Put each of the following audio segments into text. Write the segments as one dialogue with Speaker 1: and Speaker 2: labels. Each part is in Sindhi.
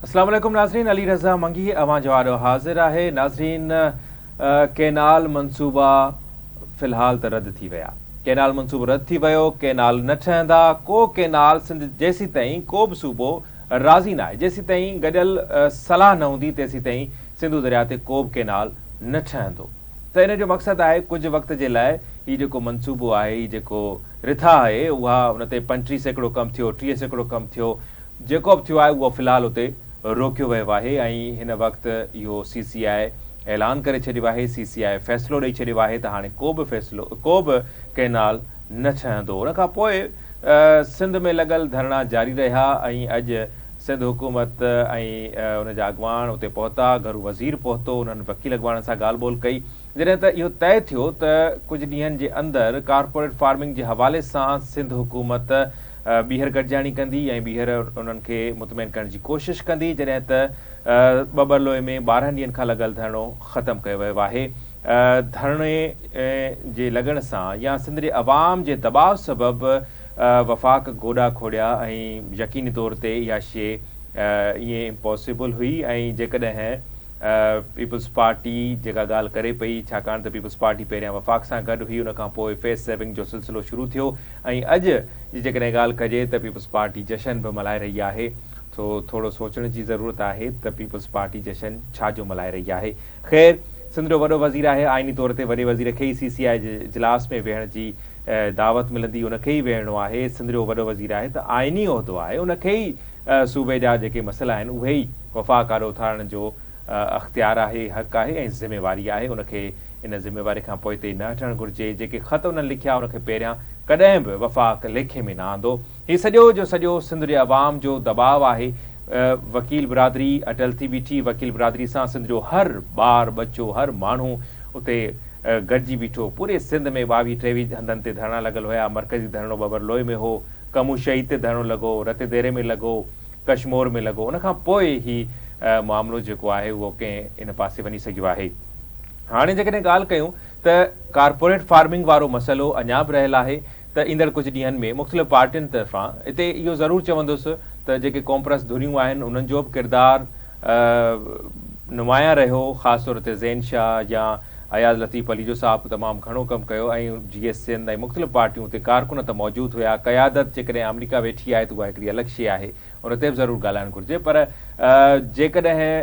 Speaker 1: اسلام عليڪم ناظرين علي رضا منگي اوهان جو آڏو حاضر آهي ناظرين ڪينال منصوبا في الحال ته رد ٿي ويا ڪينال منصوبو رد ٿي ويو ڪينال نه ٺهندا ڪو ڪينال سنڌ جيسيتائين ڪو به صوبو راضي ناهي جيسيتائين گڏيل صلاح نه هوندي تيسيتائين سنڌو درياء تي ڪو به ڪينال نه ٺهندو ته ان جو مقصد آهي ڪجهه وقت جي لاء هي جيڪو منصوبو آهي هي جيڪو رٿا آهي اها ان تي 35% ڪم ٿيو 30% ڪم ٿيو جيڪو به ٿيو آهي اهو في الحال اتي روڪيو ويو آهي ۽ هن وقت اهو سي سي آء اعلان ڪري ڇڏيو آهي سي سي آء فيصلو ڏئي ڇڏيو آهي ته هاڻي ڪو به فيصلو ڪو به ڪئنال نه ٺهندو ان کان پوء سنڌ ۾ لڳل ڌرڻا جاري رهيا ۽ اڄ سنڌ حڪومت ۽ ان جا اڳواڻ اتي پهتا گهرو وزير پهتو انهن وڪيل اڳواڻن سان ڳالهه ٻولهه ڪئي جڏهن ته اهو طئي ٿيو ته ڪجهه ڏينهن جي اندر ڪارپوريٽ فارمنگ جي حوالي سان سنڌ حڪومت ٻيهر گڏجاڻي ڪندي ۽ ٻيهر انهن کي مطمئن ڪرڻ جي ڪوشش ڪندي جڏهن ته ٻٻرلوء ۾ 12 ڏينهن کان لڳل ڌرڻو ختم ڪيو ويو آهي ڌرڻي جي لڳڻ سان يا سنڌ جي عوام جي دٻاء سبب وفاق گوڏا کوڙيا ۽ يقيني طور تي اها شيء ائين امپاسيبل هئي ۽ جيڪڏهن پيپلز پارٽي جيڪا ڳالهه ڪري پئي ڇاڪاڻ ته پيپلز پارٽي پهريان وفاق سان گڏ هئي ان کان پوء فيس سيونگ جو سلسلو شروع ٿيو ۽ اڄ جي جيڪڏهن ڳالهه ڪجي ته پيپلز پارٽي جشن به ملهائي رهي آهي سو ٿورو سوچڻ جي ضرورت آهي ته پيپلز پارٽي جشن ڇا جو ملهائي رهي آهي خير سنڌ جو وڏو وزير آهي آئيني طور تي وڏي وزير کي ئي سي سي آء جي اجلاس ۾ ويهڻ جي دعوت ملندي ان کي ئي ويهڻو آهي سنڌ جو وڏو وزير آهي ته آئيني عهدو آهي ان کي ئي صوبي جا جيڪي مسئلا آهن اهي ئي وفاق آڏو اٿارڻ جو اختيار آهي، حق آهي ۽ ذميواري آهي، ان کي ان ذميواري کان پوئتي نه هٽڻ گهرجي، جيڪي خط انهن لکيا ان کي پهريان ڪڏهن به وفاق ليکي ۾ نه آندو، هي سڄو جو سڄو سنڌ جي عوام جو دٻاء آهي، وڪيل برادري اٽل ٿي بيٺي، وڪيل برادري سان سنڌ جو هر ٻار ٻچو هر ماڻهو اتي گڏجي بيٺو، پوري سنڌ ۾ 22 23 هنڌن تي ڌرڻا لڳل هيا، مرڪزي ڌرڻو ٻٻرلوء ۾ هو، ڪمون شهيد تي ڌرڻو لڳو، رتي ديري ۾ لڳو، ڪشمور ۾ لڳو ان کان پوء هي معاملو جيڪو آهي اهو ڪنهن ان پاسي وڃي سگهيو آهي. هاڻي جيڪڏهن ڳالهه ڪيون ته ڪارپوريٽ فارمنگ وارو مسئلو اڃا به رهيل آهي ته ايندڙ ڪجهه ڏينهن ۾ مختلف پارٽين طرفان اتي اهو ضرور چوندس ته جيڪي قومپرست ڌريون آهن انهن جو به ڪردار نمايان رهيو خاص طور تي زين شاهه يا اياز لطيف پليجو صاحب تمام گهڻو ڪم ڪيو ۽ جي ايس سنڌ ۽ مختلف پارٽيون اتي ڪارڪن ته موجود هيا قيادت جيڪڏهن آمريڪا ويٺي آهي ته اها هڪڙي الڳ شيء آهي ان تي به ضرور ڳالهائڻ گهرجي پر جيڪڏهن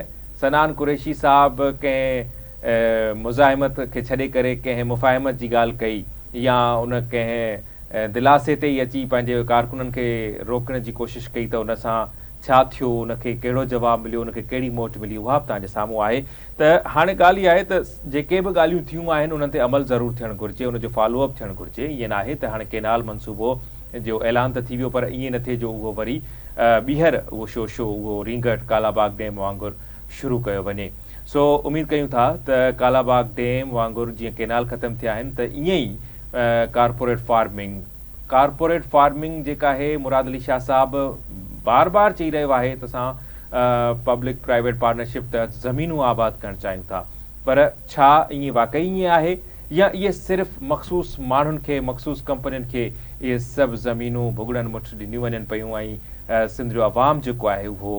Speaker 1: صنعان قريشي صاحب ڪنهن مزاحمت کي ڇڏي ڪري ڪنهن مفاهمت جي ڳالهه ڪئي يا ان ڪنهن دلاسي تي ئي اچي پنهنجي ڪارڪنن کي روڪڻ جي ڪوشش ڪئي ته ان سان ڇا ٿيو ان کي ڪهڙو جواب مليو ان کي ڪهڙي موٽ ملي اها به توهان جي سامهون آهي ته هاڻي ڳالهه اها آهي ته جيڪي به ڳالهيون ٿيون آهن انهن تي عمل ضرور ٿيڻ گهرجي ان جو فالو اپ ٿيڻ گهرجي ائين ناهي ته هاڻي ڪينال منصوبو جو اعلان ته ٿي ويو پر ائين نه ٿئي جو اهو وري ٻيهر اهو شوشو اهو رينگٽ ڪالاباغ ڊيم وانگر شروع ڪيو وڃي سو اميد ڪيون ٿا ته ڪالاباغ ڊيم وانگر جيئن ڪينال ختم ٿيا آهن ته ائين ئي ڪارپوريٽ فارمنگ ڪارپوريٽ فارمنگ جيڪا آهي مراد علي شاهه صاحب بار بار چئي رهيو آهي ته اسان پبلڪ پرائيويٽ پارٽنرشپ تحت زمينون آباد ڪرڻ چاهيون ٿا پر ڇا ائين واقعي ائين آهي يا اهي صرف مخصوص ماڻهن کي مخصوص ڪمپنين کي اهي سڀ زمينون ڀڳڙن مٺ ڏنيون وڃن پيون ۽ سنڌ جو عوام جيڪو آهي اهو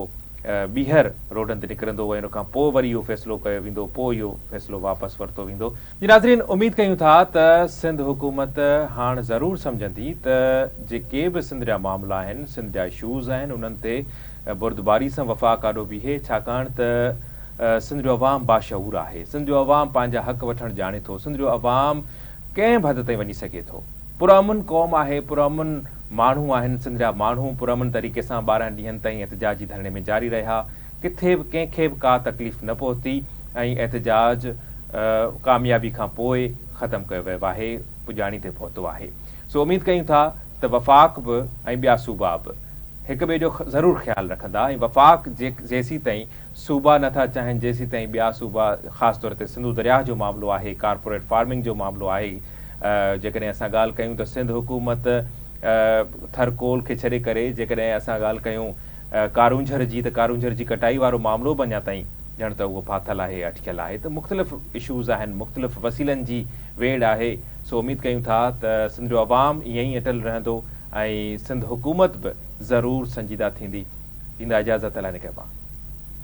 Speaker 1: ٻيهر روڊن تي نڪرندو ۽ ان کان پوء وري اهو فيصلو ڪيو ويندو پوء اهو فيصلو واپس ورتو ويندو. جي ناظرين اميد ڪيون ٿا ته سنڌ حڪومت هاڻ ضرور سمجهندي ته جيڪي به سنڌ جا معاملا آهن سنڌ جا اشوز آهن انهن تي بردباري سان وفاق آڏو بيهي ڇاڪاڻ ته سنڌ جو عوام باشعور آهي سنڌ جو عوام پنهنجا حق وٺڻ ڄاڻي ٿو سنڌ جو عوام ڪنهن به حد تائين وڃي سگهي ٿو پرامن قوم آهي پرامن ماڻهو آهن سنڌ جا ماڻهو پرامن طريقي سان 12 ڏينهن تائين احتجاجي ڌرڻي ۾ جاري رهيا ڪٿي به ڪنهن کي به ڪا تڪليف نه پهتي ۽ احتجاج ڪاميابي کان پوء ختم ڪيو ويو آهي، پڄاڻي تي پهتو آهي. سو اميد ڪيون ٿا ته وفاق به ۽ ٻيا صوبا به هڪ ٻئي جو ضرور خيال رکندا ۽ وفاق جيسيتائين صوبا نه ٿا چاهين جيسيتائين ٻيا صوبا خاص طور تي سنڌو درياهه جو معاملو آهي، ڪارپوريٽ فارمنگ جو معاملو آهي، جيڪڏهن اسان ڳالهه ڪيون ته سنڌ حڪومت ٿر ڪول کي ڇڏي ڪري جيڪڏهن اسان ڳالهه ڪيون ڪارونجهر جي ته ڪارونجهر جي ڪٽائي وارو معاملو به اڃا تائين ڄڻ ته اهو ڦاٿل آهي اٽڪيل آهي ته مختلف اشوز آهن مختلف وسيلن جي ويڙهه آهي سو اميد ڪيون ٿا ته سنڌ جو عوام ائين ئي اٽل رهندو ۽ سنڌ حڪومت به ضرور سنجيده ٿيندي. ڏيندا اجازت الله نگهبان.